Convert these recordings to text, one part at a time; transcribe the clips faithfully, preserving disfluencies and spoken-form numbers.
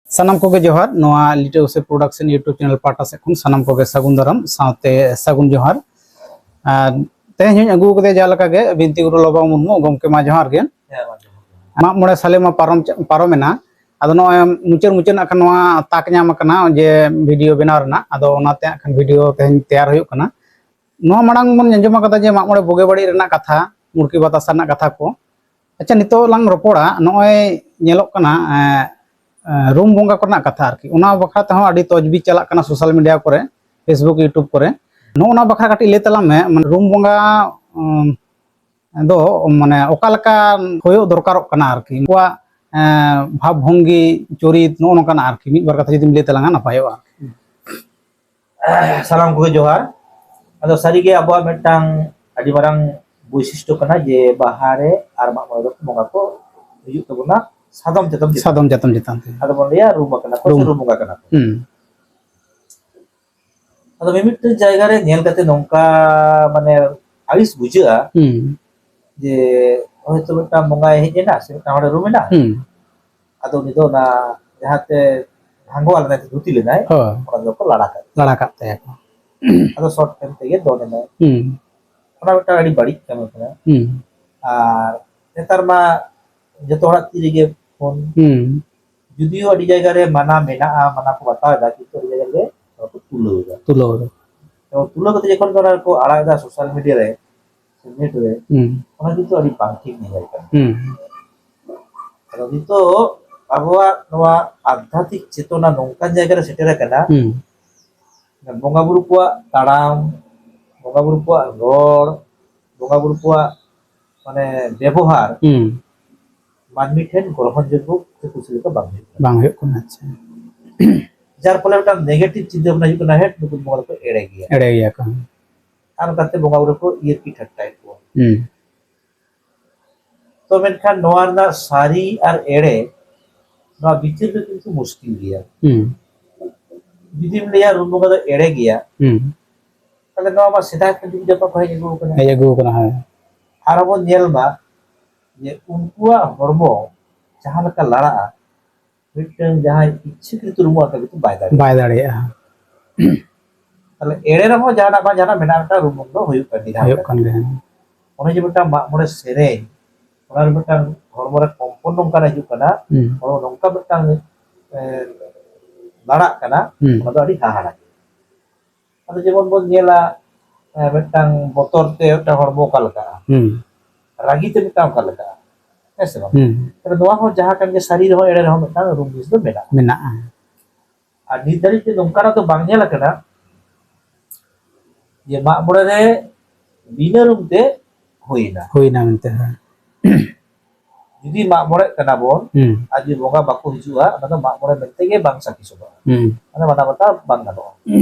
ᱥᱟᱱᱟᱢ ᱠᱚᱜᱮ ᱡᱚᱦᱟᱨ᱾ ᱱᱚᱣᱟ ᱞᱤᱴᱟᱹ ᱩᱥᱮ ᱯᱨᱚᱰᱟᱠᱥᱚᱱ YouTube ᱪᱮᱱᱮᱞ ᱯᱟᱦᱴᱟ ᱥᱮᱫ ᱠᱷᱚᱱ ᱥᱟᱱᱟᱢ ᱠᱚᱜᱮ ᱥᱟᱹᱜᱩᱱ ᱫᱟᱨᱟᱢ ᱥᱟᱶᱛᱮ ᱥᱟᱹᱜᱩᱱ ᱡᱚᱦᱟᱨ᱾ ᱟᱨ ᱛᱮᱦᱮᱧ ᱦᱚᱸᱧ ᱟᱹᱜᱩ ᱟᱠᱟᱫᱮᱭᱟ ᱡᱟᱦᱟᱸ ᱞᱮᱠᱟ ᱜᱮ ᱵᱤᱱᱛᱤ ᱜᱩᱨᱩ ᱞᱚᱵᱟ ᱢᱩᱨᱢᱩ ᱜᱚᱢᱠᱮ, ᱢᱟ ᱡᱚᱦᱟᱨ ᱜᱮ᱾ ᱦᱮᱸ, ᱢᱟ ᱡᱚᱦᱟᱨ ᱜᱮ᱾ ᱢᱟᱜ ᱢᱚᱬᱮ ᱥᱟᱞᱮ ᱢᱟ ᱯᱟᱨᱚᱢ ᱪᱟ-, ᱯᱟᱨᱚᱢᱮᱱᱟ᱾ ᱟᱫᱚ ᱱᱚᱜᱼᱚᱭ ᱢᱩᱪᱟᱹᱫ ᱢᱩᱪᱟᱹᱫ ᱱᱟᱜ ᱠᱷᱟᱱ ᱱᱚᱣᱟ ᱛᱟᱠ ᱧᱟᱢ ᱟᱠᱟᱱᱟ ᱡᱮ ᱵᱷᱤᱰᱤᱭᱳ ᱵᱮᱱᱟᱣ ᱨᱮᱱᱟᱜ᱾ ᱟᱫᱚ ᱚᱱᱟᱛᱮ ᱦᱟᱸᱜ ᱠᱷᱟᱱ ᱵᱷᱤᱰᱤᱭᱳ ᱛᱮᱦᱮᱧ ᱛᱮᱭᱟᱨ ᱦᱩᱭᱩᱜ ᱠᱟᱱᱟ᱾ ᱱᱚᱣᱟ ᱢᱟᱲᱟᱝ ᱵᱚᱱ ᱟᱸᱡᱚᱢ ᱟᱠᱟᱫᱟ ᱡᱮ ᱢᱟᱜ ᱢᱚᱬᱮ ᱵᱩᱜᱤ ᱵᱟᱹᱲᱤᱡ ᱨᱮᱱᱟᱜ ᱠᱟᱛᱷᱟ, ᱢᱩᱲᱠᱤ ᱵᱟᱛᱟᱥᱟ ᱨᱮᱱᱟᱜ ᱠᱟᱛᱷᱟ ᱠᱚ᱾ ᱟᱪᱪᱷᱟ, ᱱᱤᱛᱚᱜ ᱞᱟᱝ ᱨᱚᱯᱚᱲᱟ, ᱱᱚᱜᱼᱚᱭ ᱧᱮᱞᱚᱜ ᱠᱟᱱᱟ, ᱮᱸ, ᱮᱸ, ᱨᱩᱢ ᱵᱚᱸᱜᱟ ᱠᱚᱨᱮᱱᱟᱜ ᱠᱟᱛᱷᱟ ᱟᱨᱠᱤ, ᱚᱱᱟ ᱵᱟᱠᱷᱨᱟ ᱛᱮᱦᱚᱸ ᱟᱹᱰᱤ ᱛᱚᱡᱽᱵᱤᱡᱽ ᱪᱟᱞᱟᱜ ᱠᱟᱱᱟ ᱥᱳᱥᱟᱞ ᱢᱤᱰᱤᱭᱟ ᱠᱚᱨᱮ, Facebook, YouTube ᱠᱚᱨᱮ᱾ ᱱᱚᱜᱼᱚ ᱱᱚᱣᱟ ᱵᱟᱠᱷᱨᱟ ᱠᱟᱹᱴᱤᱡ ᱞᱟᱹᱭ ᱛᱟᱞᱟᱝ ᱢᱮ, ᱢᱟᱱᱮ ᱨᱩᱢ ᱵᱚᱸᱜᱟ, ᱩᱸ, ᱫᱚ ᱢᱟᱱᱮ ᱚᱠᱟ ᱞᱮᱠᱟ ᱦᱩᱭᱩᱜ ᱫᱚᱨᱠᱟᱨᱚᱜ ᱠᱟᱱᱟ ᱟᱨᱠᱤ, ᱩᱱᱠᱩᱣᱟᱜ, ᱮᱸ, ᱵᱷᱟᱵᱽ ᱵᱷᱚᱝᱜᱤ, ᱪᱚᱨᱤᱛ, ᱱᱚᱜᱼᱚ ᱱᱚᱝᱠᱟᱱᱟᱜ ᱟᱨᱠᱤ ᱢᱤᱫ ᱵᱟᱨ ᱠᱟᱛᱷᱟ ᱡᱩᱫᱤᱢ ᱞᱟᱹᱭ ᱛᱟᱞᱟᱝᱟ ᱱᱟᱯᱟᱭᱚᱜᱼᱟ ᱟᱨᱠᱤ᱾ ᱥᱟᱱᱟᱢ ᱠᱚᱜᱮ ᱡᱚᱦᱟᱨ᱾ ᱟᱫᱚ ᱥᱟᱹᱨᱤᱜᱮ ᱟᱵᱚᱣᱟᱜ ᱢᱤᱫᱴᱟᱝ ᱟᱹᱰᱤ ᱢᱟᱨᱟᱝ ᱵᱳᱭᱥᱤᱥᱴᱚ ᱠᱟᱱᱟ ᱡᱮ ᱵᱟᱦᱟ ᱨᱮ ᱟᱨ ᱢᱟᱜ ᱢᱚᱬᱮ ᱨᱮ ᱵᱚᱸᱜᱟ ᱠᱚ ᱦᱤᱡᱩᱜ ᱛᱟᱵᱚᱱᱟ ᱥᱟᱫᱚᱢ ᱪᱟᱛᱚᱢ ᱪᱮᱛᱟᱱ᱾ ᱥᱟᱫᱚᱢ ᱪᱟᱛᱚᱢ ᱪᱮᱛᱟᱱ ᱛᱮ᱾ ᱟᱫᱚ ᱵᱚᱱ ᱞᱟᱹᱭᱟ ᱨᱩᱢ ᱟᱠᱟᱱᱟ ᱠᱚ ᱥᱮ ᱨᱩᱢ᱾ ᱨᱩᱢ ᱵᱚᱸᱜᱟ ᱠᱟᱱᱟ ᱠᱚ᱾ ᱦᱩᱸ᱾ ᱟᱫᱚ ᱢᱤᱢᱤᱫᱴᱟᱝ ᱡᱟᱭᱜᱟ ᱨᱮ ᱧᱮᱞ ᱠᱟᱛᱮ ᱱᱚᱝᱠᱟ ᱢᱟᱱᱮ ᱟᱹᱲᱤᱥ ᱵᱩᱡᱷᱟᱹᱜᱼᱟ ᱦᱩᱸ᱾ ᱡᱮ ᱦᱚᱭᱛᱳ ᱢᱤᱫᱴᱟᱝ ᱵᱚᱸᱜᱟᱭ ᱦᱮᱡ ᱮᱱᱟ ᱥᱮ ᱢᱤᱫᱴᱟᱝ ᱦᱚᱲᱮ ᱨᱩᱢ ᱮᱱᱟ, ᱦᱩᱸ᱾ ᱟᱫᱚ ᱩᱱᱤ ᱫᱚ ᱚᱱᱟ ᱡᱟᱦᱟᱸᱛᱮ ᱰᱷᱟᱝᱜᱚᱣᱟ ᱞᱮᱱᱟᱭ, ᱫᱷᱩᱛᱤ ᱞᱮᱱᱟᱭ, ᱦᱳᱭ᱾ ᱚᱱᱟ ᱫᱚᱠᱚ ᱞᱟᱲᱟ ᱠᱟᱜ ᱛᱟᱭᱟ᱾ ᱞᱟᱲᱟ ᱠᱟᱜ ᱛᱟᱭᱟ ᱠᱚ᱾ ᱟᱫᱚ ᱥᱚᱨᱴ ᱯᱮᱱᱴ ᱛᱮᱜᱮ ᱫᱚᱱ ᱮᱱᱟᱭ᱾ ᱦᱩᱸ᱾ ᱚᱱᱟ ᱢᱤᱫᱴᱟᱝ ᱟᱹᱰᱤ ᱵᱟᱹᱲᱤᱡ ᱠᱟᱹᱢᱤ ᱠᱟᱱᱟ᱾ ᱦᱩᱸ᱾ ᱟᱨ ᱱᱮᱛᱟᱨ ᱢᱟ ᱡᱚᱛᱚ ᱦᱚᱲᱟᱜ ᱛᱤ ᱨᱮᱜᱮ ᱯᱷᱳᱱ᱾ ᱦᱩᱸ᱾ ᱡᱩᱫᱤᱭᱳ ᱟᱹᱰᱤ ᱡᱟᱭᱜᱟ ᱨᱮ ᱢᱟᱱᱟ ᱢᱮᱱᱟᱜᱼᱟ, ᱢᱟᱱᱟ ᱠᱚ ᱵᱟᱛᱟᱣ ᱮᱫᱟ, ᱠᱤᱱᱛᱩ ᱟᱹᱰᱤ ᱡᱟᱭᱜᱟ ᱨᱮ ᱱᱚᱣᱟ ᱠᱚ ᱛᱩᱞᱟᱹᱣ ᱮᱫᱟ᱾ ᱛᱩᱞᱟᱹᱣ ᱮᱫᱟ᱾ ᱛᱚ ᱛᱩᱞᱟᱹᱣ ᱠᱟᱛᱮ ᱡᱚᱠᱷᱚᱱ ᱚᱱᱟ ᱠᱚ ᱟᱲᱟᱜ ᱮᱫᱟ ᱥᱳᱥᱟᱞ ᱢᱤᱰᱤᱭᱟ ᱨᱮ, ᱥᱮ ᱱᱮᱴ ᱨᱮ, ᱦᱩᱸ᱾ ᱚᱱᱟ ᱠᱤᱱᱛᱩ ᱟᱹᱰᱤ ᱵᱟᱝ ᱴᱷᱤᱠ ᱧᱮᱧᱮᱞ ᱠᱟᱱᱟ᱾ ᱦᱩᱸ᱾ ᱟᱫᱚ ᱱᱤᱛᱚᱜ ᱟᱵᱚᱣᱟᱜ ᱱᱚᱣᱟ ᱟᱫᱷᱟᱛᱢᱤᱠ ᱪᱮᱛᱚᱱᱟ ᱱᱚᱝᱠᱟᱱ ᱡᱟᱭᱜᱟ ᱨᱮ ᱥᱮᱴᱮᱨ ᱟᱠᱟᱱᱟ, ᱦᱩᱸ᱾ ᱵᱚᱸᱜᱟ ᱵᱩᱨᱩ ᱠᱚᱣᱟᱜ ᱛᱟᱲᱟᱢ, ᱵᱚᱸᱜᱟ ᱵᱩᱨᱩ ᱠᱚᱣᱟᱜ ᱨᱚᱲ, ᱵᱚᱸᱜᱟ ᱵᱩᱨᱩ ᱠᱚᱣᱟᱜ ᱢᱟᱱᱮ ᱵᱮᱵᱚᱦᱟᱨ ᱦᱩᱸ᱾ ᱢᱟᱹᱱᱢᱤ ᱴᱷᱮᱱ ᱜᱨᱚᱦᱚᱱ ᱡᱳᱜᱽᱜᱚ ᱥᱮ ᱠᱩᱥᱤ ᱞᱮᱠᱟ ᱵᱟᱝ ᱦᱩᱭᱩᱜ ᱠᱟᱱᱟ᱾ ᱵᱟᱝ ᱦᱩᱭᱩᱜ ᱠᱟᱱᱟ, ᱟᱪᱪᱷᱟ᱾ ᱡᱟᱨ ᱯᱷᱚᱞᱮ ᱢᱤᱫᱴᱟᱝ ᱱᱮᱜᱮᱴᱤᱵᱷ ᱪᱤᱱᱛᱟᱹ ᱵᱷᱟᱵᱽᱱᱟ ᱦᱤᱡᱩᱜ ᱠᱟᱱᱟ, "ᱦᱮᱸ, ᱱᱩᱠᱩ ᱵᱚᱸᱜᱟ ᱫᱚᱠᱚ ᱮᱲᱮ ᱜᱮᱭᱟ᱾" ᱮᱲᱮ ᱜᱮᱭᱟ ᱠᱚ᱾ ᱟᱨ ᱚᱱᱠᱟᱛᱮ ᱵᱚᱸᱜᱟ ᱵᱩᱨᱩ ᱠᱚ ᱤᱭᱟᱹᱨᱠᱤ ᱴᱷᱟᱴᱴᱟᱭᱮᱫ ᱠᱚᱣᱟ᱾ ᱦᱩᱸ᱾ ᱛᱚ ᱢᱮᱱᱠᱷᱟᱱ ᱱᱚᱣᱟ ᱨᱮᱱᱟᱜ ᱥᱟᱹᱨᱤ ᱟᱨ ᱮᱲᱮ, ᱱᱚᱣᱟ ᱵᱤᱪᱟᱹᱨ ᱫᱚ ᱠᱤᱱᱛᱩ ᱢᱩᱥᱠᱤᱞ ᱜᱮᱭᱟ᱾ ᱦᱩᱸ᱾ ᱡᱩᱫᱤᱢ ᱞᱟᱹᱭᱟ ᱨᱩᱢ ᱵᱚᱸᱜᱟ ᱫᱚ ᱮᱲᱮ ᱜᱮᱭᱟ, ᱦᱩᱸ᱾ ᱛᱟᱦᱞᱮ ᱱᱚᱣᱟ ᱢᱟ ᱥᱮᱫᱟᱭ ᱠᱷᱚᱱ ᱡᱩᱜᱽ ᱡᱟᱯᱟᱜ ᱠᱷᱚᱱ ᱦᱮᱡ ᱟᱹᱜᱩ ᱟᱠᱟᱱᱟ᱾ ᱦᱮᱡ ᱟᱹᱜᱩ ᱟᱠᱟᱱᱟ, ᱦᱮᱸ᱾ ᱟᱨ ᱟᱵᱚ ᱧᱮᱞ ᱢᱟ ᱡᱮ ᱩᱱᱠᱩᱣᱟᱜ ᱦᱚᱲᱢᱚ ᱡᱟᱦᱟᱸ ᱞᱮᱠᱟ ᱞᱟᱲᱟᱜᱼᱟ, ᱢᱤᱫᱴᱟᱝ ᱡᱟᱦᱟᱸᱭ ᱤᱪᱪᱷᱟᱹᱠᱨᱤᱛ ᱨᱩᱢᱩᱜ ᱟᱠᱟᱱ ᱠᱤᱱᱛᱩ ᱵᱟᱭ ᱫᱟᱲᱮᱭᱟᱜᱼᱟ᱾ ᱵᱟᱭ ᱫᱟᱲᱮᱭᱟᱜᱼᱟ᱾ ᱛᱟᱦᱞᱮ ᱮᱲᱮ ᱨᱮᱦᱚᱸ ᱡᱟᱦᱟᱱᱟᱜ ᱵᱟᱝ ᱡᱟᱦᱟᱱᱟᱜ ᱢᱮᱱᱟᱜ ᱢᱤᱫᱴᱟᱝ ᱨᱩᱢᱩᱜ ᱫᱚ ᱦᱩᱭᱩᱜ ᱠᱟᱱ ᱜᱮᱭᱟ᱾ ᱦᱩᱭᱩᱜ ᱠᱟᱱ ᱜᱮᱭᱟ᱾ ᱚᱱᱮ ᱡᱮ ᱢᱤᱫᱴᱟᱝ ᱢᱟᱜ ᱢᱚᱬᱮ ᱥᱮᱨᱮᱧ, ᱚᱱᱟ ᱨᱮ ᱢᱤᱫᱴᱟᱝ ᱦᱚᱲᱢᱚ ᱨᱮ ᱠᱚᱢᱯᱚᱱ ᱱᱚᱝᱠᱟᱱᱟᱜ ᱦᱤᱡᱩᱜ ᱠᱟᱱᱟ, ᱦᱩᱸ᱾ ᱦᱚᱲᱢᱚ ᱱᱚᱝᱠᱟ ᱢᱤᱫᱴᱟᱝ, ᱮ, ᱞᱟᱲᱟᱜ ᱠᱟᱱᱟ, ᱦᱩᱸ᱾ ᱚᱱᱟ ᱫᱚ ᱟᱹᱰᱤ ᱦᱟᱦᱟᱲᱟ ᱜᱮ᱾ ᱟᱫᱚ ᱡᱮᱢᱚᱱ ᱵᱚᱱ ᱧᱮᱞᱟ, ᱮ, ᱢᱤᱫᱴᱟᱝ ᱵᱚᱛᱚᱨ ᱛᱮ ᱢᱤᱫᱴᱟᱝ ᱦᱚᱲᱢᱚ ᱚᱠᱟ ᱞᱮᱠᱟᱜᱼᱟ, ᱦᱩᱸ᱾ ᱨᱟᱹᱜᱤ ᱛᱮ ᱢᱤᱫᱴᱟᱝ ᱚᱠᱟ ᱞᱮᱠᱟᱜᱼᱟ, ᱦᱮᱸ ᱥᱮ ᱵᱟᱝ? ᱦᱩᱸ᱾ ᱛᱟᱦᱞᱮ ᱱᱚᱣᱟ ᱦᱚᱸ ᱡᱟᱦᱟᱸ ᱠᱟᱱ ᱜᱮ, ᱥᱟᱹᱨᱤ ᱨᱮᱦᱚᱸ ᱮᱲᱮ ᱨᱮᱦᱚᱸ ᱢᱤᱫᱴᱟᱝ ᱨᱩᱢ ᱡᱤᱱᱤᱥ ᱫᱚ ᱢᱮᱱᱟᱜᱼᱟ᱾ ᱢᱮᱱᱟᱜᱼᱟ᱾ ᱟᱨ ᱱᱤᱛ ᱫᱷᱟᱹᱨᱤᱡ ᱛᱮ ᱱᱚᱝᱠᱟᱱᱟᱜ ᱫᱚ ᱵᱟᱝ ᱧᱮᱞ ᱟᱠᱟᱱᱟ ᱡᱮ ᱢᱟᱜ ᱢᱚᱬᱮ ᱨᱮ ᱵᱤᱱᱟᱹ ᱨᱩᱢ ᱛᱮ ᱦᱩᱭᱱᱟ᱾ ᱦᱩᱭᱱᱟ ᱢᱮᱱᱛᱮ, ᱦᱮᱸ᱾ ᱡᱩᱫᱤ ᱢᱟᱜ ᱢᱚᱬᱮᱜ ᱠᱟᱱᱟ ᱵᱚᱱ, ᱦᱩᱸ᱾ ᱟᱨ ᱡᱩᱫᱤ ᱵᱚᱸᱜᱟ ᱵᱟᱠᱚ ᱦᱤᱡᱩᱜᱼᱟ, ᱚᱱᱟ ᱫᱚ ᱢᱟᱜ ᱢᱚᱬᱮ ᱢᱮᱱᱛᱮ ᱜᱮ ᱵᱟᱝ ᱥᱟᱹᱠᱷᱤ ᱥᱚᱵᱷᱟᱜᱼᱟ᱾ ᱦᱩᱸ᱾ ᱚᱱᱟ ᱢᱟᱱᱟᱣ ᱵᱟᱛᱟᱣ ᱵᱟᱝ ᱜᱟᱱᱚᱜᱼᱟ᱾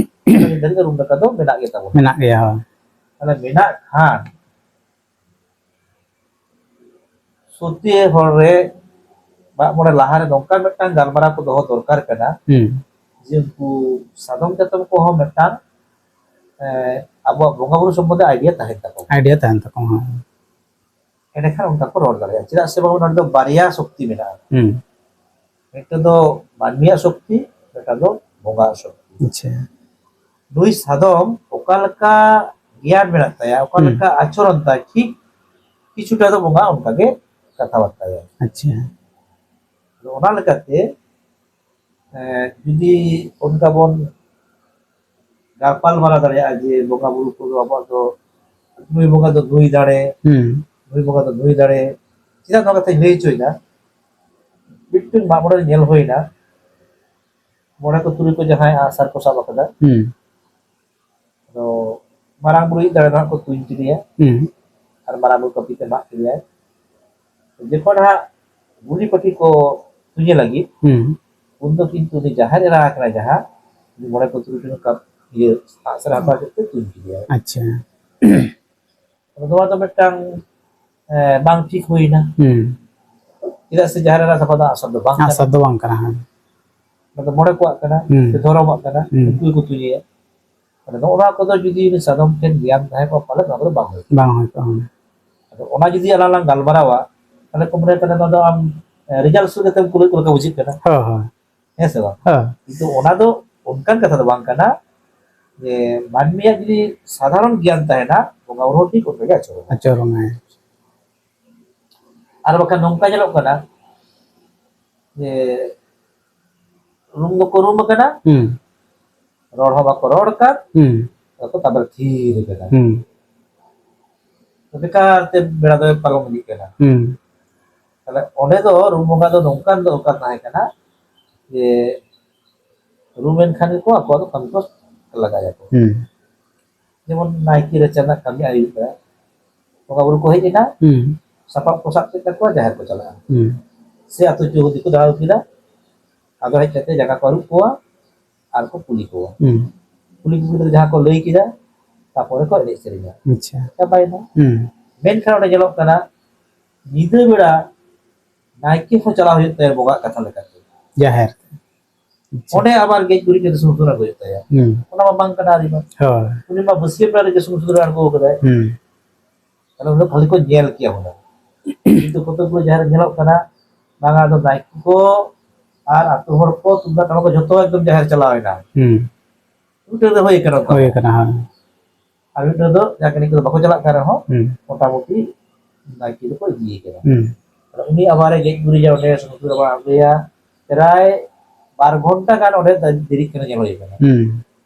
ᱚᱱᱟ ᱱᱤᱛ ᱫᱷᱟᱹᱨᱤᱡ ᱛᱮ ᱨᱩᱢ ᱰᱟᱠᱟ ᱫᱚ ᱢᱮᱱᱟᱜ ᱜᱮ ᱛᱟᱵᱚᱱᱟ᱾ ᱢᱮᱱᱟᱜ ᱜᱮᱭᱟ, ᱦᱳᱭ᱾ ᱛᱟᱦᱞᱮ ᱢᱮᱱᱟᱜ ᱠᱷᱟᱱ ᱥᱚᱛᱭᱮ ᱦᱚᱲ ᱨᱮ ᱢᱟᱜ ᱢᱚᱬᱮ ᱞᱟᱦᱟᱨᱮ ᱱᱚᱝᱠᱟ ᱢᱤᱫᱴᱟᱝ ᱜᱟᱞᱢᱟᱨᱟᱣ ᱠᱚ ᱫᱚᱦᱚ ᱫᱚᱨᱠᱟᱨ ᱠᱟᱱᱟ, ᱦᱩᱸ᱾ ᱡᱮ ᱩᱱᱠᱩ ᱥᱟᱫᱚᱢ ᱪᱟᱛᱚᱢ ᱠᱚᱦᱚᱸ ᱢᱤᱫᱴᱟᱝ, ᱮ, ᱟᱵᱚᱣᱟᱜ ᱵᱚᱸᱜᱟ ᱵᱩᱨᱩ ᱥᱚᱢᱵᱚᱱᱫᱷᱮ idea ᱛᱟᱦᱮᱱ ᱛᱟᱠᱚᱣᱟ᱾ Idea ᱛᱟᱦᱮᱱ ᱛᱟᱠᱚᱣᱟ, ᱦᱮᱸ᱾ ᱮᱸᱰᱮᱠᱷᱟᱱ ᱚᱱᱠᱟ ᱠᱚ ᱨᱚᱲ ᱫᱟᱲᱮᱭᱟᱜᱼᱟ᱾ ᱪᱮᱫᱟᱜ ᱥᱮ ᱵᱟᱝ, ᱱᱚᱰᱮ ᱫᱚ ᱵᱟᱨᱭᱟ ᱥᱚᱠᱛᱤ ᱢᱮᱱᱟᱜᱼᱟ᱾ ᱦᱩᱸ᱾ ᱢᱤᱫᱴᱟᱝ ᱫᱚ ᱢᱟᱹᱱᱢᱤᱭᱟᱜ ᱥᱚᱠᱛᱤ, ᱢᱤᱫᱴᱟᱝ ᱫᱚ ᱵᱚᱸᱜᱟᱣᱟᱜ ᱥᱚᱠᱛᱤ᱾ ᱟᱪᱪᱷᱟ᱾ ᱱᱩᱭ ᱥᱟᱫᱚᱢ ᱚᱠᱟ ᱞᱮᱠᱟ ᱜᱮᱭᱟᱱ ᱢᱮᱱᱟᱜ ᱛᱟᱭᱟ, ᱚᱠᱟ ᱦᱩᱸ᱾ ᱞᱮᱠᱟ ᱟᱪᱚᱨᱚᱱ ᱛᱟᱭ, ᱴᱷᱤᱠ ᱠᱤᱪᱷᱩᱴᱟ ᱫᱚ ᱵᱚᱸᱜᱟ ᱚᱱᱠᱟ ᱜᱮ ᱠᱟᱛᱷᱟᱵᱟᱨᱛᱟᱭᱟ᱾ ᱟᱪᱪᱷᱟ᱾ ᱟᱫᱚ ᱚᱱᱟ ᱞᱮᱠᱟᱛᱮ, ᱮᱸ, ᱡᱩᱫᱤ ᱚᱱᱠᱟ ᱵᱚᱱ ᱜᱟᱯᱟᱞ ᱢᱟᱨᱟᱣ ᱫᱟᱲᱮᱭᱟᱜᱼᱟ ᱡᱮ ᱵᱚᱸᱜᱟ ᱵᱩᱨᱩ ᱠᱚᱫᱚ ᱟᱵᱚᱣᱟᱜ ᱫᱚ ᱱᱩᱭ ᱵᱚᱸᱜᱟ ᱫᱚ ᱱᱩᱭ ᱫᱟᱲᱮ, ᱦᱩᱸ᱾ ᱱᱩᱭ ᱵᱚᱸᱜᱟ ᱫᱚ ᱱᱩᱭ ᱫᱟᱲᱮ᱾ ᱪᱮᱫᱟᱜ ᱱᱚᱣᱟ ᱠᱟᱛᱷᱟᱧ ᱞᱟᱹᱭ ᱦᱚᱪᱚᱭᱮᱫᱟ? ᱢᱤᱫᱴᱮᱱ ᱢᱟᱜ ᱢᱚᱬᱮ ᱨᱮ ᱧᱮᱞ ᱦᱩᱭᱱᱟ, ᱢᱚᱬᱮ ᱠᱚ ᱛᱩᱨᱩᱭ ᱠᱚ ᱡᱟᱦᱟᱸᱭ ᱟᱸᱜᱼᱥᱟᱨ ᱠᱚ ᱥᱟᱵ ᱟᱠᱟᱫᱟ, ᱦᱩᱸ᱾ ᱟᱫᱚ ᱢᱟᱨᱟᱝ ᱵᱩᱨᱩᱭᱤᱡ ᱫᱟᱲᱮ ᱫᱚ ᱦᱟᱸᱜ ᱠᱚ ᱛᱩᱧ ᱠᱮᱫᱮᱭᱟ᱾ ᱦᱩᱸ᱾ ᱟᱨ ᱢᱟᱨᱟᱝ ᱵᱩᱨᱩ ᱠᱟᱹᱯᱤ ᱛᱮ ᱢᱟᱜ ᱠᱮᱫᱮᱭᱟᱭ᱾ ᱡᱚᱠᱷᱚᱱ ᱦᱟᱸᱜ ᱜᱩᱞᱤ ᱯᱟᱹᱴᱷᱤ ᱠᱚ ᱛᱩᱧᱮ ᱞᱟᱹᱜᱤᱫ, ᱦᱩᱸ᱾ ᱩᱱ ᱫᱚ ᱠᱤᱱᱛᱩ ᱩᱱᱤ ᱡᱟᱦᱮᱨ ᱮᱨᱟ ᱟᱠᱟᱱᱟᱭ ᱡᱟᱦᱟᱸ, ᱩᱱᱤ ᱢᱚᱬᱮ ᱠᱚ ᱛᱩᱨᱩᱭ ᱴᱷᱮᱱ ᱠᱟᱯ-, ᱤᱭᱟᱹ, ᱟᱸᱜᱼᱥᱟᱨ ᱦᱟᱛᱟᱣ ᱠᱮᱫ ᱛᱮ ᱛᱩᱧ ᱠᱮᱫᱮᱭᱟᱭ᱾ ᱟᱪᱪᱷᱟ᱾ ᱟᱫᱚ ᱱᱚᱣᱟ ᱫᱚ ᱢᱤᱫᱴᱟᱝ, ᱮ, ᱵᱟᱝ ᱴᱷᱤᱠ ᱦᱩᱭᱱᱟ᱾ ᱦᱩᱸ᱾ ᱪᱮᱫᱟᱜ ᱥᱮ ᱡᱟᱦᱮᱨ ᱮᱨᱟ ᱥᱟᱯᱷᱟ ᱫᱚ ᱟᱸᱜᱼᱥᱟᱨ ᱫᱚ ᱵᱟᱝ ᱠᱟᱱᱟ᱾ ᱟᱸᱜᱼᱥᱟᱨ ᱫᱚ ᱵᱟᱝ ᱠᱟᱱᱟ, ᱦᱮᱸ᱾ ᱚᱱᱟ ᱫᱚ ᱢᱚᱬᱮ ᱠᱚᱣᱟᱜ ᱠᱟᱱᱟ, ᱦᱩᱸ᱾ ᱥᱮ ᱫᱷᱚᱨᱚᱢᱟᱜ ᱠᱟᱱᱟ, ᱦᱩᱸ᱾ ᱩᱱᱠᱩ ᱜᱮᱠᱚ ᱛᱩᱧᱮᱭᱟ᱾ ᱟᱫᱚ ᱱᱚᱜᱼᱚ ᱱᱚᱣᱟ ᱠᱚᱫᱚ ᱡᱩᱫᱤ ᱩᱱᱤ ᱥᱟᱫᱚᱢ ᱴᱷᱮᱱ ᱜᱮᱭᱟᱱ ᱛᱟᱦᱮᱸ ᱠᱚᱜᱼᱟ, ᱯᱟᱞᱮ ᱱᱚᱣᱟ ᱠᱚᱫᱚ ᱵᱟᱝ ᱦᱩᱭ ᱠᱚᱜᱼᱟ᱾ ᱵᱟᱝ ᱦᱩᱭ ᱠᱚᱜᱼᱟ, ᱦᱩᱸ᱾ ᱟᱫᱚ ᱚᱱᱟ ᱡᱩᱫᱤ ᱟᱞᱟᱝ ᱞᱟᱝ ᱜᱟᱞᱢᱟᱨᱟᱣᱟ, ᱛᱟᱦᱞᱮ ᱠᱚ ᱢᱚᱱᱮᱭᱟ, ᱛᱟᱦᱞᱮ ᱱᱚᱣᱟ ᱫᱚ ᱟᱢ ᱨᱮᱡᱟᱞᱴ ᱥᱩᱨ ᱠᱟᱛᱮᱢ ᱠᱩᱞᱮᱫ ᱠᱚ ᱞᱮᱠᱟ ᱵᱩᱡᱷᱟᱹᱜ ᱠᱟᱱᱟ᱾ ᱦᱳᱭ, ᱦᱳᱭ᱾ ᱦᱮᱸ ᱥᱮ ᱵᱟᱝ? ᱦᱳᱭ᱾ ᱠᱤᱱᱛᱩ ᱚᱱᱟ ᱫᱚ ᱚᱱᱠᱟᱱ ᱠᱟᱛᱷᱟ ᱫᱚ ᱵᱟᱝ ᱠᱟᱱᱟ ᱡᱮ ᱢᱟᱹᱱᱢᱤᱭᱟᱜ ᱡᱩᱫᱤ ᱥᱟᱫᱷᱟᱨᱚᱱ ᱜᱮᱭᱟᱱ ᱛᱟᱦᱮᱱᱟ, ᱵᱚᱸᱜᱟ ᱵᱩᱨᱩ ᱦᱚᱸ ᱴᱷᱤᱠ ᱚᱱᱠᱟ ᱜᱮ ᱟᱪᱚᱨᱚᱜᱼᱟ᱾ ᱟᱪᱚᱨᱚᱝᱟᱭ᱾ ᱟᱨ ᱵᱟᱠᱷᱟᱱ ᱱᱚᱝᱠᱟ ᱧᱮᱞᱚᱜ ᱠᱟᱱᱟ ᱡᱮ ᱨᱩᱢ ᱫᱚᱠᱚ ᱨᱩᱢ ᱟᱠᱟᱱᱟ, ᱦᱩᱸ᱾ ᱨᱚᱲ ᱦᱚᱸ ᱵᱟᱠᱚ ᱨᱚᱲ ᱠᱟᱱ, ᱦᱩᱸ᱾ ᱟᱫᱚ ᱠᱚ ᱛᱟᱵᱮᱨ ᱛᱷᱤᱨ ᱟᱠᱟᱱᱟ᱾ ᱦᱩᱸ᱾ ᱵᱮᱠᱟᱨ ᱛᱮ ᱵᱮᱲᱟ ᱫᱚᱭ ᱯᱟᱨᱚᱢ ᱤᱫᱤᱜ ᱠᱟᱱᱟ᱾ ᱦᱩᱸ᱾ ᱛᱟᱦᱞᱮ ᱚᱸᱰᱮ ᱫᱚ ᱨᱩᱢ ᱵᱚᱸᱜᱟ ᱫᱚ ᱱᱚᱝᱠᱟᱱ ᱫᱚᱨᱠᱟᱨ ᱛᱟᱦᱮᱸ ᱠᱟᱱᱟ ᱡᱮ ᱨᱩᱢ ᱮᱱ ᱠᱷᱟᱱ ᱜᱮᱠᱚ ᱟᱠᱚᱣᱟᱜ ᱫᱚ ᱠᱟᱹᱢᱤ ᱠᱚ ᱞᱟᱜᱟᱭᱟᱠᱚ᱾ ᱦᱩᱸ᱾ ᱡᱮᱢᱚᱱ ᱱᱟᱭᱠᱮ ᱨᱟᱪᱟ ᱨᱮᱱᱟᱜ ᱠᱟᱹᱢᱤ ᱟᱹᱭᱩᱵ ᱵᱮᱲᱟ ᱵᱚᱸᱜᱟ ᱵᱩᱨᱩ ᱠᱚ ᱦᱮᱡ ᱮᱱᱟ, ᱦᱩᱸ᱾ ᱥᱟᱯᱟᱵ ᱠᱚ ᱥᱟᱵ ᱠᱮᱫ ᱛᱟᱠᱚᱣᱟ, ᱡᱟᱦᱮᱨ ᱠᱚ ᱪᱟᱞᱟᱜᱼᱟ᱾ ᱦᱩᱸ᱾ ᱥᱮ ᱟᱹᱛᱩ ᱪᱳᱣᱦᱚᱫᱤ ᱠᱚ ᱫᱟᱬᱟ ᱠᱮᱫᱟ, ᱟᱫᱚ ᱦᱮᱡ ᱠᱟᱛᱮ ᱡᱟᱸᱜᱟ ᱠᱚ ᱟᱹᱨᱩᱵ ᱠᱚᱣᱟ ᱟᱨ ᱠᱚ ᱠᱩᱞᱤ ᱠᱚᱣᱟ᱾ ᱦᱩᱸ᱾ ᱠᱩᱞᱤ ᱠᱚ ᱠᱟᱛᱮ ᱡᱟᱦᱟᱸ ᱠᱚ ᱞᱟᱹᱭ ᱠᱮᱫᱟ, ᱛᱟᱯᱚᱨᱮ ᱠᱚ ᱮᱱᱮᱡ ᱥᱮᱨᱮᱧᱟ᱾ ᱟᱪᱪᱷᱟ᱾ ᱪᱟᱵᱟᱭᱮᱱᱟ᱾ ᱦᱩᱸ᱾ ᱢᱮᱱᱠᱷᱟᱱ ᱚᱸᱰᱮ ᱧᱮᱞᱚᱜ ᱠᱟᱱᱟ, ᱧᱤᱫᱟᱹ ᱵᱮᱲᱟ ᱱᱟᱭᱠᱮ ᱦᱚᱸ ᱪᱟᱞᱟᱣ ᱦᱩᱭᱩᱜ ᱛᱟᱭᱟ ᱵᱚᱸᱜᱟᱜ ᱠᱟᱛᱷᱟ ᱞᱮᱠᱟᱛᱮ᱾ ᱡᱟᱦᱮᱨ᱾ ᱟᱪᱪᱷᱟ᱾ ᱚᱸᱰᱮ ᱟᱵᱟᱨ ᱜᱮᱡ ᱜᱩᱨᱤᱡ ᱠᱟᱛᱮ ᱥᱩᱱᱩᱢ ᱥᱩᱫᱷᱟᱹ ᱟᱬᱜᱚ ᱦᱩᱭᱩᱜ ᱛᱟᱭᱟ᱾ ᱦᱩᱸ᱾ ᱚᱱᱟ ᱢᱟ ᱵᱟᱝ ᱠᱟᱱᱟ ᱟᱹᱨᱤ ᱢᱟ᱾ ᱦᱳᱭ᱾ ᱩᱱᱤ ᱢᱟ ᱵᱟᱹᱥᱭᱟᱹᱢ ᱵᱮᱲᱟ ᱨᱮᱜᱮ ᱥᱩᱱᱩᱢ ᱥᱩᱫᱷᱟᱹ ᱟᱬᱜᱚ ᱠᱟᱫᱟᱭ᱾ ᱦᱩᱸ᱾ ᱛᱟᱦᱞᱮ ᱩᱱᱤ ᱫᱚ ᱠᱷᱟᱹᱞᱤ ᱠᱚ ᱧᱮᱞ ᱠᱮᱭᱟ ᱦᱩᱱᱟᱹᱝ᱾ ᱠᱤᱱᱛᱩ ᱠᱚᱛᱚᱠ ᱜᱩᱞᱳ ᱡᱟᱦᱮᱨ ᱧᱮᱞᱚᱜ ᱠᱟᱱᱟ, ᱵᱟᱝᱟ ᱟᱫᱚ ᱱᱟᱭᱠᱮ ᱠᱚ ᱟᱨ ᱟᱹᱛᱩ ᱦᱚᱲ ᱠᱚ ᱛᱩᱢᱫᱟᱜ ᱴᱟᱢᱟᱠ ᱠᱚ ᱡᱷᱚᱛᱚ ᱮᱠᱫᱚᱢ ᱡᱟᱦᱮᱨ ᱪᱟᱞᱟᱣ ᱮᱱᱟ᱾ ᱦᱩᱸ᱾ ᱢᱤᱫᱴᱟᱝ ᱫᱚ ᱦᱩᱭ ᱠᱟᱱᱟ ᱚᱱᱠᱟ᱾ ᱦᱩᱭ ᱠᱟᱱᱟ, ᱦᱳᱭ᱾ ᱟᱨ ᱢᱤᱫᱴᱟᱝ ᱫᱚ ᱡᱟᱦᱟᱸ ᱠᱟᱹᱢᱤ ᱠᱚᱫᱚ ᱵᱟᱠᱚ ᱪᱟᱞᱟᱜ ᱠᱟᱱ ᱨᱮᱦᱚᱸ, ᱦᱩᱸ᱾ ᱢᱚᱴᱟᱢᱩᱴᱤ ᱱᱟᱭᱠᱮ ᱫᱚᱠᱚ ᱤᱫᱤᱭᱮ ᱠᱟᱱᱟ᱾ ᱦᱩᱸ᱾ ᱟᱫᱚ ᱩᱱᱤ ᱟᱵᱟᱨᱮ ᱜᱮᱡ ᱜᱩᱨᱤᱡᱟ, ᱚᱸᱰᱮ ᱥᱩᱱᱩᱢ ᱥᱩᱫᱷᱟᱹ ᱟᱵᱟᱨ ᱟᱬᱜᱚᱭᱟ᱾ ᱯᱨᱟᱭ ᱵᱟᱨ ᱜᱷᱚᱱᱴᱟ ᱜᱟᱱ ᱚᱸᱰᱮ ᱫᱮᱨᱤᱜ ᱠᱟᱱᱟ, ᱧᱮᱞ ᱦᱩᱭ ᱠᱟᱱᱟ᱾ ᱦᱩᱸ᱾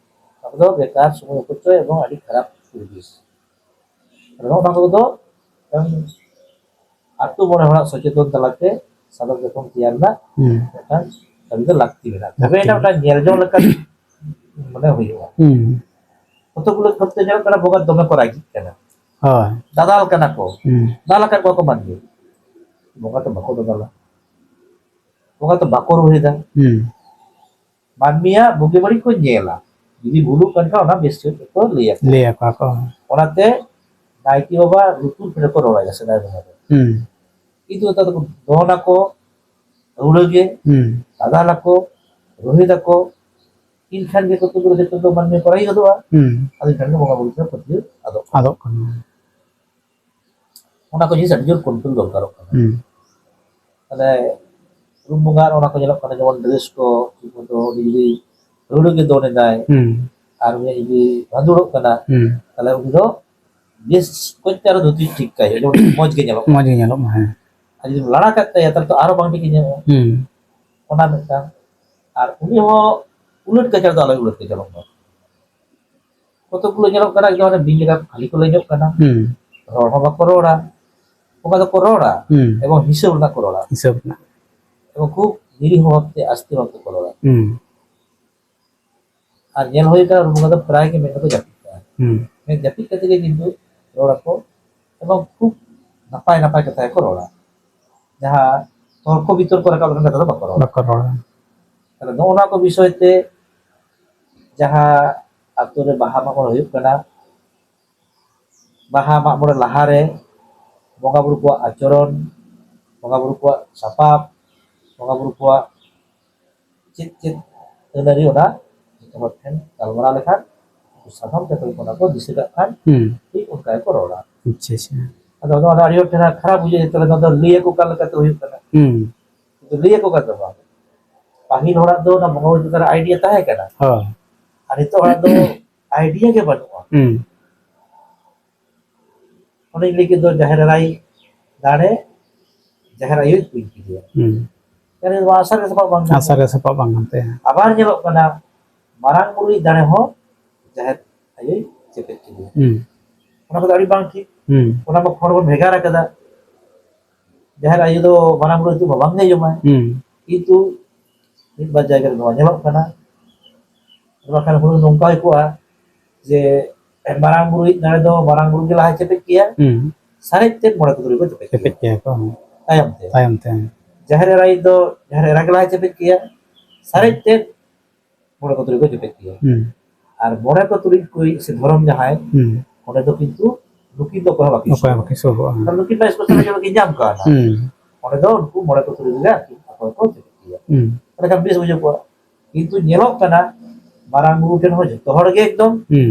ᱟᱵᱚ ᱫᱚ ᱵᱮᱠᱟᱨ ᱥᱚᱢᱚᱭ ᱚᱯᱚᱪᱚᱭ ᱮᱵᱚᱝ ᱟᱹᱰᱤ ᱠᱷᱟᱨᱟᱯ ᱯᱚᱨᱤᱵᱮᱥ᱾ ᱟᱫᱚ ᱱᱚᱜᱼᱚ ᱱᱚᱣᱟ ᱠᱚᱫᱚ ᱮᱢ ᱟᱛᱳ ᱢᱚᱬᱮ ᱦᱚᱲᱟᱜ ᱥᱚᱪᱮᱛᱚᱱ ᱛᱟᱞᱟᱛᱮ ᱥᱟᱫᱚᱢ ᱡᱚᱠᱷᱚᱱ ᱛᱮᱭᱟᱨ ᱨᱮᱱᱟᱜ ᱦᱩᱸ᱾ ᱢᱤᱫᱴᱟᱝ ᱠᱟᱹᱢᱤ ᱫᱚ ᱞᱟᱹᱠᱛᱤ ᱢᱮᱱᱟᱜᱼᱟ᱾ ᱛᱚᱵᱮ ᱞᱟᱹᱠᱛᱤ ᱮᱱᱟ ᱢᱮᱱᱟᱜᱼᱟ᱾ ᱢᱤᱫᱴᱟᱝ ᱧᱮᱞ ᱡᱚᱝ ᱞᱮᱠᱟᱱ ᱢᱟᱱᱮ ᱦᱩᱭᱩᱜᱼᱟ᱾ ᱦᱩᱸ᱾ ᱠᱚᱛᱚᱠ ᱜᱩᱞᱳ ᱠᱷᱮᱛᱨᱮ ᱧᱮᱞᱚᱜ ᱠᱟᱱᱟ ᱵᱚᱸᱜᱟ ᱫᱚᱢᱮ ᱠᱚ ᱨᱟᱹᱜᱤᱜ ᱠᱟᱱᱟ᱾ ᱦᱳᱭ᱾ ᱫᱟᱫᱟᱞ ᱠᱟᱱᱟ ᱠᱚ᱾ ᱦᱩᱸ᱾ ᱫᱟᱞ ᱟᱠᱟᱫ ᱠᱚᱣᱟ ᱠᱚ ᱢᱟᱹᱱᱢᱤ᱾ ᱵᱚᱸᱜᱟ ᱫᱚ ᱵᱟᱠᱚ ᱫᱟᱫᱟᱞᱟ᱾ ᱵᱚᱸᱜᱟ ᱫᱚ ᱵᱟᱠᱚ ᱨᱩᱦᱮᱫᱟ᱾ ᱦᱩᱸ᱾ ᱢᱟᱹᱱᱢᱤᱭᱟᱜ ᱵᱩᱜᱤ ᱵᱟᱹᱲᱤᱡ ᱠᱚ ᱧᱮᱞᱟ᱾ ᱡᱩᱫᱤ ᱵᱷᱩᱞᱩᱜ ᱠᱟᱱ ᱠᱷᱟᱱ ᱚᱱᱟ ᱵᱮᱥ ᱴᱷᱤᱠ ᱠᱚ ᱞᱟᱹᱭ ᱟᱠᱚᱣᱟ᱾ ᱞᱟᱹᱭ ᱟᱠᱚᱣᱟ ᱠᱚ᱾ ᱚᱱᱟᱛᱮ ᱱᱟᱭᱠᱮ ᱵᱟᱵᱟ ᱞᱩᱛᱩᱨ ᱯᱷᱮᱰ ᱠᱚ ᱨᱚᱲ ᱟᱭᱟ ᱥᱮᱫᱟᱭ ᱵᱚᱸᱜᱟ ᱫᱚ᱾ ᱦᱩᱸ᱾ ᱠᱤᱱᱛᱩ ᱱᱮᱛᱟᱨ ᱫᱚᱠᱚ ᱫᱚᱱ ᱟᱠᱚ, ᱨᱩᱲᱟᱹ ᱜᱮ, ᱦᱩᱸ᱾ ᱫᱟᱫᱟᱞ ᱟᱠᱚ, ᱨᱩᱦᱮᱫ ᱟᱠᱚ, ᱤᱱᱠᱷᱟᱱ ᱜᱮ ᱠᱚᱛᱚ ᱜᱩᱞᱳ ᱠᱷᱮᱛᱨᱮ ᱫᱚ ᱢᱟᱹᱱᱢᱤ ᱠᱚ ᱨᱟᱹᱜᱤ ᱜᱚᱫᱚᱜᱼᱟ᱾ ᱦᱩᱸ᱾ ᱟᱫᱚ ᱮᱱᱠᱷᱟᱱ ᱜᱮ ᱵᱚᱸᱜᱟ ᱵᱩᱨᱩ ᱴᱷᱮᱱ ᱯᱟᱹᱛᱭᱟᱹᱣ ᱟᱫᱚᱜ ᱠᱟᱱᱟ᱾ ᱟᱫᱚᱜ ᱠᱟᱱᱟ᱾ ᱚᱱᱟ ᱠᱚ ᱡᱤᱱᱤᱥ ᱟᱹᱰᱤ ᱡᱳᱨ ᱠᱚᱱᱴᱨᱳᱞ ᱫᱚᱨᱠᱟᱨᱚᱜ ᱠᱟᱱᱟ᱾ ᱦᱩᱸ᱾ ᱛᱟᱦᱞᱮ ᱨᱩᱢ ᱵᱚᱸᱜᱟ ᱚᱱᱟ ᱠᱚ ᱧᱮᱞᱚᱜ ᱠᱟᱱᱟ, ᱡᱮᱢᱚᱱ ᱰᱨᱮᱥ ᱠᱚ ᱴᱷᱤᱠ ᱢᱚᱛᱚ ᱩᱱᱤ ᱡᱩᱫᱤ ᱦᱟᱹᱣᱲᱟᱹ ᱜᱮ ᱫᱚᱱ ᱮᱫᱟᱭ, ᱦᱩᱸ᱾ ᱟᱨ ᱩᱱᱤᱭᱟᱜ ᱡᱩᱫᱤ ᱵᱷᱟᱸᱫᱩᱲᱚᱜ ᱠᱟᱱᱟ, ᱦᱩᱸ᱾ ᱛᱟᱦᱞᱮ ᱩᱱᱤ ᱫᱚ ᱵᱮᱥ ᱠᱚᱡᱛᱮ ᱟᱨᱚ ᱫᱷᱩᱛᱤ ᱴᱷᱤᱠ ᱠᱟᱭ ᱦᱩᱭᱩᱜᱼᱟ, ᱡᱮᱢᱚᱱ ᱢᱚᱡᱽ ᱜᱮ ᱧᱮᱞᱚᱜ ᱢᱟ᱾ ᱢᱚᱡᱽ ᱜᱮ ᱧᱮᱞᱚᱜ ᱢᱟ, ᱦᱮᱸ᱾ ᱟᱨ ᱡᱩᱫᱤᱢ ᱞᱟᱲᱟ ᱠᱟᱜ ᱛᱟᱭᱟ, ᱛᱟᱦᱞᱮ ᱛᱚ ᱟᱨᱚ ᱵᱟᱝ ᱴᱷᱤᱠ ᱧᱮᱞᱚᱜᱼᱟ᱾ ᱦᱩᱸ᱾ ᱚᱱᱟ ᱢᱤᱫᱴᱟᱝ᱾ ᱟᱨ ᱩᱱᱤ ᱦᱚᱸ ᱩᱞᱟᱹᱴ ᱠᱟᱪᱷᱟᱲ ᱫᱚ ᱟᱞᱚᱭ ᱩᱞᱟᱹᱴ ᱠᱟᱪᱷᱟᱲᱚᱜ ᱢᱟ᱾ ᱠᱚᱛᱚᱠ ᱜᱩᱞᱳ ᱧᱮᱞᱚᱜ ᱠᱟᱱᱟ, ᱮᱠᱫᱚᱢ ᱚᱱᱮ ᱵᱤᱧ ᱞᱮᱠᱟ ᱠᱷᱟᱹᱞᱤ ᱠᱚ ᱞᱮᱧᱚᱜ ᱠᱟᱱᱟ᱾ ᱦᱩᱸ᱾ ᱨᱚᱲ ᱦᱚᱸ ᱵᱟᱠᱚ ᱨᱚᱲᱟ᱾ ᱚᱠᱟ ᱫᱚᱠᱚ ᱨᱚᱲᱟ, ᱦᱩᱸ᱾ ᱮᱵᱚᱝ ᱦᱤᱥᱟᱹᱵ ᱨᱮᱱᱟᱜ ᱠᱚ ᱨᱚᱲᱟ᱾ ᱦᱤᱥᱟᱹᱵ ᱨᱮᱱᱟᱜ᱾ ᱮᱵᱚᱝ ᱠᱷᱩᱵ ᱱᱤᱨᱤᱦᱚ ᱵᱷᱟᱵᱛᱮ, ᱟᱥᱛᱮ ᱵᱷᱟᱵᱛᱮ ᱠᱚ ᱨᱚᱲᱟ᱾ ᱦᱩᱸ᱾ ᱟᱨ ᱧᱮᱞ ᱦᱩᱭ ᱠᱟᱱᱟ, ᱨᱩᱢ ᱵᱚᱸᱜᱟ ᱫᱚ ᱯᱨᱟᱭ ᱜᱮ ᱢᱮᱫ ᱨᱮᱠᱚ ᱡᱟᱹᱯᱤᱫ ᱠᱟᱜᱼᱟ᱾ ᱦᱩᱸ᱾ ᱢᱮᱫ ᱡᱟᱹᱯᱤᱫ ᱠᱟᱛᱮ ᱜᱮ ᱠᱤᱱᱛᱩ ᱨᱚᱲ ᱟᱠᱚ, ᱮᱵᱚᱝ ᱠᱷᱩᱵ ᱱᱟᱯᱟᱭ ᱱᱟᱯᱟᱭ ᱠᱟᱛᱷᱟ ᱜᱮᱠᱚ ᱨᱚᱲᱟ᱾ ᱡᱟᱦᱟᱸ ᱛᱚᱨᱠᱚ ᱵᱤᱛᱚᱨᱠᱚ ᱨᱟᱠᱟᱵ ᱞᱮᱠᱟᱱ ᱠᱟᱛᱷᱟ ᱫᱚ ᱵᱟᱠᱚ ᱨᱚᱲᱟ᱾ ᱵᱟᱠᱚ ᱨᱚᱲᱟ᱾ ᱛᱟᱦᱞᱮ ᱱᱚᱜᱼᱚ ᱱᱚᱣᱟ ᱠᱚ ᱵᱤᱥᱚᱭ ᱛᱮ ᱡᱟᱦᱟᱸ ᱟᱛᱳ ᱨᱮ ᱵᱟᱦᱟ ᱢᱟᱜ ᱢᱚᱬᱮ ᱦᱩᱭᱩᱜ ᱠᱟᱱᱟ, ᱵᱟᱦᱟ ᱢᱟᱜ ᱢᱚᱬᱮ ᱞᱟᱦᱟᱨᱮ ᱵᱚᱸᱜᱟ ᱵᱩᱨᱩ ᱠᱚᱣᱟᱜ ᱟᱪᱚᱨᱚᱱ, ᱵᱚᱸᱜᱟ ᱵᱩᱨᱩ ᱠᱚᱣᱟᱜ ᱥᱟᱯᱟᱵ, ᱵᱚᱸᱜᱟ ᱵᱩᱨᱩ ᱠᱚᱣᱟᱜ ᱪᱮᱫ ᱪᱮᱫ ᱟᱹᱱ ᱟᱹᱨᱤ, ᱚᱱᱟ ᱡᱚᱛᱚ ᱦᱚᱲ ᱴᱷᱮᱱ ᱜᱟᱞᱢᱟᱨᱟᱣ ᱞᱮᱠᱷᱟᱱ ᱥᱟᱱᱟᱢ ᱡᱚᱛᱚ ᱚᱱᱟ ᱠᱚ ᱫᱤᱥᱟᱹ ᱠᱟᱜ ᱠᱷᱟᱱ, ᱦᱩᱸ᱾ ᱴᱷᱤᱠ ᱚᱱᱠᱟ ᱜᱮᱠᱚ ᱨᱚᱲᱟ᱾ ᱟᱪᱪᱷᱟ, ᱟᱪᱪᱷᱟ᱾ ᱟᱫᱚ ᱱᱚᱣᱟ ᱫᱚ ᱟᱹᱰᱤ ᱦᱚᱲ ᱴᱷᱮᱱ ᱠᱷᱟᱨᱟᱯ ᱵᱩᱡᱷᱟᱹᱜᱼᱟ, ᱛᱟᱦᱞᱮ ᱱᱚᱣᱟ ᱫᱚ ᱞᱟᱹᱭ ᱟᱠᱚ ᱚᱠᱟ ᱞᱮᱠᱟᱛᱮ ᱦᱩᱭᱩᱜ ᱠᱟᱱᱟ? ᱦᱩᱸ᱾ ᱠᱤᱱᱛᱩ ᱞᱟᱹᱭ ᱟᱠᱚ ᱠᱟᱱ ᱫᱚ ᱵᱟᱝ᱾ ᱯᱟᱹᱦᱤᱞ ᱦᱚᱲᱟᱜ ᱫᱚ ᱚᱱᱟ ᱵᱚᱸᱜᱟ ᱵᱩᱨᱩ ᱪᱮᱛᱟᱱ ᱨᱮ ᱟᱭᱰᱤᱭᱟ ᱛᱟᱦᱮᱸ ᱠᱟᱱᱟ᱾ ᱦᱳᱭ᱾ ᱟᱨ ᱱᱤᱛᱚᱜ ᱦᱚᱲᱟᱜ ᱫᱚ ᱟᱭᱰᱤᱭᱟ ᱜᱮ ᱵᱟᱹᱱᱩᱜᱼᱟ᱾ ᱦᱩᱸ᱾ ᱚᱱᱮᱧ ᱞᱟᱹᱭ ᱠᱮᱫ ᱫᱚ, ᱡᱟᱦᱮᱨ ᱮᱨᱟᱭ ᱫᱟᱲᱮ, ᱡᱟᱦᱮᱨ ᱟᱭᱳᱭ ᱛᱩᱧ ᱠᱮᱫᱮᱭᱟ᱾ ᱦᱩᱸ᱾ ᱛᱟᱦᱞᱮ ᱱᱚᱣᱟ ᱟᱥᱟ ᱨᱮ ᱥᱟᱯᱟᱵ ᱵᱟᱝ ᱠᱟᱱᱟ᱾ ᱟᱥᱟ ᱨᱮ ᱥᱟᱯᱟᱵ ᱵᱟᱝ ᱠᱟᱱ ᱛᱟᱭᱟ᱾ ᱟᱵᱟᱨ ᱧᱮᱞᱚᱜ ᱠᱟᱱᱟ, ᱢᱟᱨᱟᱝ ᱵᱩᱨᱩᱭᱤᱡ ᱫᱟᱲᱮ ᱦᱚᱸ ᱡᱟᱦᱮᱨ ᱟᱭᱳᱭ ᱪᱮᱯᱮᱫ ᱠᱮᱫᱮᱭᱟ᱾ ᱦᱩᱸ᱾ ᱚᱱᱟ ᱠᱚᱫᱚ ᱟᱹᱰᱤ ᱵᱟᱝ ᱴᱷᱤᱠ᱾ ᱦᱩᱸ᱾ ᱚᱱᱟ ᱢᱟ ᱠᱷᱚᱸᱰ ᱵᱚᱱ ᱵᱷᱮᱜᱟᱨ ᱟᱠᱟᱫᱟ᱾ ᱡᱟᱦᱮᱨ ᱟᱭᱳ ᱫᱚ ᱢᱟᱨᱟᱝ ᱵᱩᱨᱩ ᱧᱩᱛᱩᱢ ᱢᱟ ᱵᱟᱝ ᱜᱮ ᱟᱸᱡᱚᱢᱟᱭ᱾ ᱦᱩᱸ᱾ ᱠᱤᱱᱛᱩ ᱢᱤᱫ ᱵᱟᱨ ᱡᱟᱭᱜᱟ ᱨᱮ ᱱᱚᱣᱟ ᱧᱮᱞᱚᱜ ᱠᱟᱱᱟ, ᱵᱟᱠᱷᱟᱱ ᱦᱩᱱᱟᱹᱝ ᱱᱚᱝᱠᱟ ᱦᱩᱭ ᱠᱚᱜᱼᱟ ᱡᱮ ᱢᱟᱨᱟᱝ ᱵᱩᱨᱩᱭᱤᱡ ᱫᱟᱲᱮ ᱫᱚ ᱢᱟᱨᱟᱝ ᱵᱩᱨᱩ ᱜᱮ ᱞᱟᱦᱟᱭ ᱪᱮᱯᱮᱫ ᱠᱮᱭᱟ, ᱦᱩᱸ᱾ ᱥᱟᱨᱮᱡ ᱛᱮ ᱢᱚᱬᱮ ᱠᱚ ᱛᱩᱨᱩᱭ ᱠᱚ ᱪᱮᱯᱮᱫ ᱪᱮᱯᱮᱫ ᱠᱮᱭᱟ᱾ ᱠᱮᱭᱟ ᱠᱚ, ᱦᱩᱸ᱾ ᱛᱟᱭᱚᱢ ᱛᱮ᱾ ᱛᱟᱭᱚᱢ ᱛᱮ᱾ ᱡᱟᱦᱮᱨ ᱮᱨᱟᱭᱤᱡ ᱫᱚ ᱡᱟᱦᱮᱨ ᱮᱨᱟ ᱜᱮ ᱞᱟᱦᱟᱭ ᱪᱮᱯᱮᱫ ᱠᱮᱭᱟ, ᱥᱟᱨᱮᱡ ᱦᱩᱸ᱾ ᱛᱮ ᱢᱚᱬᱮ ᱠᱚ ᱛᱩᱨᱩᱭ ᱠᱚ ᱪᱮᱯᱮᱫ ᱠᱮᱭᱟ᱾ ᱦᱩᱸ᱾ ᱟᱨ ᱢᱚᱬᱮ ᱠᱚ ᱛᱩᱨᱩᱭ ᱠᱚ ᱥᱮ ᱫᱷᱚᱨᱚᱢ ᱡᱟᱦᱟᱸᱭ, ᱦᱩᱸ᱾ ᱚᱸᱰᱮ ᱫᱚ ᱠᱤᱱᱛᱩ ᱱᱩᱠᱤᱱ ᱫᱚ ᱚᱠᱚᱭ ᱦᱚᱸ ᱵᱟᱹᱠᱤᱱ ᱚᱠᱚᱭ ᱦᱚᱸ ᱥᱩᱨᱩᱜᱼᱟ᱾ ᱵᱟᱹᱠᱤᱱ ᱥᱩᱨᱩᱜᱼᱟ᱾ ᱠᱟᱨᱚᱱ ᱱᱩᱠᱤᱱ ᱢᱟ ᱥᱯᱮᱥᱟᱞ ᱟᱪᱟᱨ ᱠᱤᱱ ᱧᱟᱢ ᱠᱟᱣᱱᱟ᱾ ᱦᱩᱸ᱾ ᱚᱸᱰᱮ ᱫᱚ ᱩᱱᱠᱩ ᱢᱚᱬᱮ ᱠᱚ ᱛᱩᱨᱩᱭ ᱜᱮ ᱟᱨᱠᱤ ᱟᱠᱚ ᱠᱚ ᱪᱮᱯᱮᱫ ᱠᱮᱭᱟ᱾ ᱦᱩᱸ᱾ ᱮᱸᱰᱮᱠᱷᱟᱱ ᱵᱮᱥ ᱵᱩᱡᱷᱟᱹᱣ ᱠᱚᱜᱼᱟ᱾ ᱠᱤᱱᱛᱩ ᱧᱮᱞᱚᱜ ᱠᱟᱱᱟ, ᱢᱟᱨᱟᱝ ᱵᱩᱨᱩ ᱴᱷᱮᱱ ᱦᱚᱸ ᱡᱷᱚᱛᱚ ᱦᱚᱲ ᱜᱮ ᱮᱠᱫᱚᱢ, ᱦᱩᱸ᱾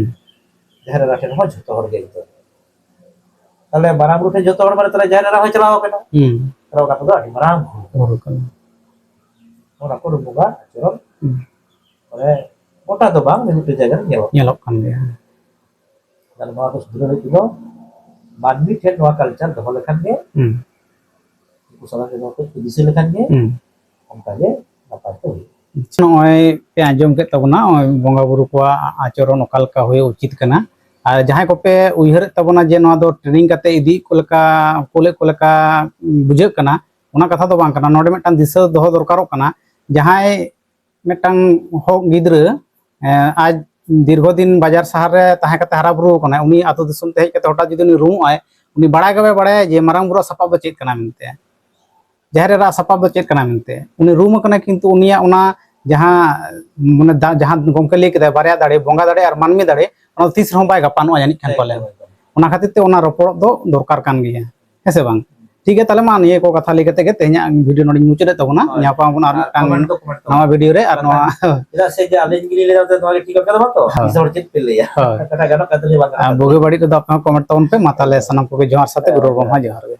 ᱡᱟᱦᱮᱨ ᱮᱨᱟ ᱴᱷᱮᱱ ᱦᱚᱸ ᱡᱷᱚᱛᱚ ᱦᱚᱲ ᱜᱮ ᱮᱠᱫᱚᱢ᱾ ᱛᱟᱦᱞᱮ ᱢᱟᱨᱟᱝ ᱵᱩᱨᱩ ᱴᱷᱮᱱ ᱡᱷᱚᱛᱚ ᱦᱚᱲ ᱢᱟᱱᱮ ᱛᱟᱦᱞᱮ ᱡᱟᱦᱮᱨ ᱮᱨᱟ ᱦᱚᱸᱭ ᱪᱟᱞᱟᱣ ᱟᱠᱟᱱᱟ᱾ ᱦᱩᱸ᱾ ᱛᱟᱦᱚᱞᱮ ᱚᱱᱟ ᱠᱚᱫᱚ ᱟᱹᱰᱤ ᱢᱟᱨᱟᱝ ᱵᱷᱩᱞ᱾ ᱵᱷᱩᱞ ᱠᱟᱱᱟ᱾ ᱚᱱᱟ ᱠᱚ ᱨᱩᱢ ᱵᱚᱸᱜᱟ ᱟᱪᱚᱨᱚᱱ ᱦᱩᱸ᱾ ᱢᱟᱱᱮ ᱜᱚᱴᱟ ᱫᱚ ᱵᱟᱝ, ᱢᱤᱫ ᱢᱤᱫᱴᱮᱱ ᱡᱟᱭᱜᱟ ᱨᱮ ᱧᱮᱞᱚᱜ ᱧᱮᱞᱚᱜ ᱠᱟᱱ ᱜᱮᱭᱟ᱾ ᱛᱟᱦᱚᱞᱮ ᱱᱚᱣᱟ ᱠᱚ ᱥᱩᱫᱷᱨᱟᱹᱣ ᱞᱟᱹᱜᱤᱫ ᱫᱚ ᱢᱟᱹᱱᱢᱤ ᱴᱷᱮᱱ ᱱᱚᱣᱟ culture ᱫᱚᱦᱚ ᱞᱮᱠᱷᱟᱱ ᱜᱮ, ᱦᱩᱸ᱾ ᱩᱱᱠᱩ ᱥᱟᱫᱷᱟᱨᱚᱱ ᱡᱚᱱᱚ ᱠᱚ ᱫᱤᱥᱟᱹ ᱞᱮᱠᱷᱟᱱ ᱜᱮ ᱦᱩᱸ᱾ ᱚᱱᱠᱟ ᱜᱮ ᱱᱟᱯᱟᱭ ᱛᱮ ᱦᱩᱭᱩᱜᱼᱟ᱾ ᱟᱪᱪᱷᱟ, ᱱᱚᱜᱼᱚᱭ ᱯᱮ ᱟᱸᱡᱚᱢ ᱠᱮᱫ ᱛᱟᱵᱚᱱᱟ, ᱱᱚᱜᱼᱚᱭ ᱵᱚᱸᱜᱟ ᱵᱩᱨᱩ ᱠᱚᱣᱟᱜ ᱟᱪᱚᱨᱚᱱ ᱚᱠᱟ ᱞᱮᱠᱟ ᱦᱩᱭ ᱩᱪᱤᱛ ᱠᱟᱱᱟ, ᱟᱨ ᱡᱟᱦᱟᱸᱭ ᱠᱚᱯᱮ ᱩᱭᱦᱟᱹᱨᱮᱫ ᱛᱟᱵᱚᱱᱟ ᱡᱮ ᱱᱚᱣᱟ ᱫᱚ training ᱠᱟᱛᱮ ᱤᱫᱤᱭᱮᱫ ᱠᱚ ᱞᱮᱠᱟ, ᱠᱳᱞᱮᱫ ᱠᱚ ᱞᱮᱠᱟ ᱵᱩᱡᱷᱟᱹᱜ ᱠᱟᱱᱟ, ᱚᱱᱟ ᱠᱟᱛᱷᱟ ᱫᱚ ᱵᱟᱝ ᱠᱟᱱᱟ᱾ ᱱᱚᱰᱮ ᱢᱤᱫᱴᱟᱝ ᱫᱤᱥᱟᱹ ᱫᱚᱦᱚ ᱫᱚᱨᱠᱟᱨᱚᱜ ᱠᱟᱱᱟ, ᱡᱟᱦᱟᱸᱭ ᱢᱤᱫᱴᱟᱝ ᱦᱚᱸ ᱜᱤᱫᱽᱨᱟᱹ, ᱮᱸ, ᱟᱡ ᱫᱤᱨᱜᱷᱚ ᱫᱤᱱ ᱵᱟᱡᱟᱨ ᱥᱟᱦᱟᱨ ᱨᱮ ᱛᱟᱦᱮᱸ ᱠᱟᱛᱮ ᱦᱟᱨᱟ ᱵᱩᱨᱩ ᱟᱠᱟᱱᱟᱭ, ᱩᱱᱤ ᱟᱹᱛᱩ ᱫᱤᱥᱚᱢ ᱛᱮ ᱦᱮᱡ ᱠᱟᱛᱮ ᱦᱚᱴᱟᱛ ᱡᱩᱫᱤ ᱩᱱᱤ ᱨᱩᱢᱩᱜ ᱟᱭ, ᱩᱱᱤ ᱵᱟᱲᱟᱭ ᱜᱮ ᱵᱟᱭ ᱵᱟᱲᱟᱭᱟ ᱡᱮ ᱢᱟᱨᱟᱝ ᱵᱩᱨᱩᱣᱟᱜ ᱥᱟᱯᱟᱵ ᱫᱚ ᱪᱮᱫ ᱠᱟᱱᱟ ᱢᱮᱱᱛᱮ, ᱡᱟᱦᱮᱨ ᱮᱨᱟᱣᱟᱜ ᱥᱟᱯᱟᱵ ᱫᱚ ᱪᱮᱫ ᱠᱟᱱᱟ ᱢᱮᱱᱛᱮ᱾ ᱩᱱᱤ ᱨᱩᱢ ᱟᱠᱟᱱᱟᱭ, ᱠᱤᱱᱛᱩ ᱩᱱᱤᱭᱟᱜ ᱚᱱᱟ ᱡᱟᱦᱟᱸ, ᱢᱟᱱᱮ, ᱫᱟ-, ᱡᱟᱦᱟᱸ ᱜᱚᱢᱠᱮ ᱞᱟᱹᱭ ᱠᱮᱫᱟᱭ, ᱵᱟᱨᱭᱟ ᱫᱟᱲᱮ, ᱵᱚᱸᱜᱟ ᱫᱟᱲᱮ ᱟᱨ ᱢᱟᱹᱱᱢᱤ ᱫᱟᱲᱮ, ᱚᱱᱟ ᱫᱚ ᱛᱤᱥ ᱨᱮᱦᱚᱸ ᱵᱟᱭ ᱜᱟᱯᱟᱱᱚᱜᱼᱟ ᱡᱟᱹᱱᱤᱡ ᱠᱷᱟᱱ ᱯᱟᱞᱮ᱾ ᱮᱠᱫᱚᱢ, ᱮᱠᱫᱚᱢ᱾ ᱚᱱᱟ ᱠᱷᱟᱹᱛᱤᱨ ᱛᱮ ᱚᱱᱟ ᱨᱚᱯᱚᱲᱚᱜ ᱫᱚ ᱫᱚᱨᱠᱟᱨ ᱠᱟᱱ ᱜᱮᱭᱟ, ᱦᱮᱸ ᱥᱮ ᱵᱟᱝ? ᱴᱷᱤᱠ ᱜᱮᱭᱟ, ᱛᱟᱦᱚᱞᱮ ᱢᱟ ᱱᱤᱭᱟᱹ ᱠᱚ ᱠᱟᱛᱷᱟ ᱞᱟᱹᱭ ᱠᱟᱛᱮ ᱜᱮ ᱛᱮᱦᱮᱧᱟᱜ video ᱱᱚᱰᱮᱧ ᱢᱩᱪᱟᱹᱫᱮᱫ ᱛᱟᱵᱚᱱᱟ᱾ ᱦᱳᱭ᱾ ᱧᱟᱯᱟᱢ ᱟᱵᱚᱱ ᱟᱨ ᱟᱨ ᱢᱤᱫᱴᱟᱝ comment ᱫᱚ comment ᱛᱟᱵᱚᱱ᱾ ᱱᱟᱣᱟ video ᱨᱮ ᱟᱨ ᱵᱟᱠᱷᱟᱱ ᱱᱚᱣᱟ ᱪᱮᱫᱟᱜ ᱥᱮ ᱡᱮ ᱟᱹᱞᱤᱧ ᱜᱮᱞᱤᱧ ᱞᱟᱹᱭ ᱫᱟ, ᱱᱚᱣᱟ ᱜᱮ ᱴᱷᱤᱠ ᱠᱟᱱᱟ ᱵᱟᱝ ᱛᱚ? ᱦᱳᱭ᱾ ᱢᱤᱥ ᱦᱚᱲ ᱪᱮᱫ ᱯᱮ ᱞᱟᱹᱭᱟ? ᱦᱳᱭ᱾ ᱠᱟᱛᱷᱟ ᱜᱟᱱᱚᱜ ᱠᱟᱱ ᱛᱟᱞᱤᱧᱟ, ᱵᱟᱝ ᱜᱟᱱᱚᱜ ᱟᱨ ᱠᱟᱱ ᱵᱩᱜᱤ ᱛᱟᱞᱤᱧᱟ᱾ ᱵᱟᱹᱲᱤᱡ ᱠᱚᱫᱚ ᱟᱯᱮ ᱦᱚᱸ comment ᱛᱟᱵᱚᱱ ᱯᱮ᱾ ᱢᱟ ᱛᱟᱦᱚᱞᱮ ᱥᱟᱱᱟᱢ ᱠᱚᱜᱮ ᱡᱚᱦᱟᱨ ᱥᱟᱛᱮ ᱦᱳᱭ, ᱜᱩᱨᱩ ᱵᱟᱵᱟ ᱦᱚᱸ ᱡᱚᱦᱟᱨ᱾ ᱡᱚᱦᱟᱨ ᱜᱮ᱾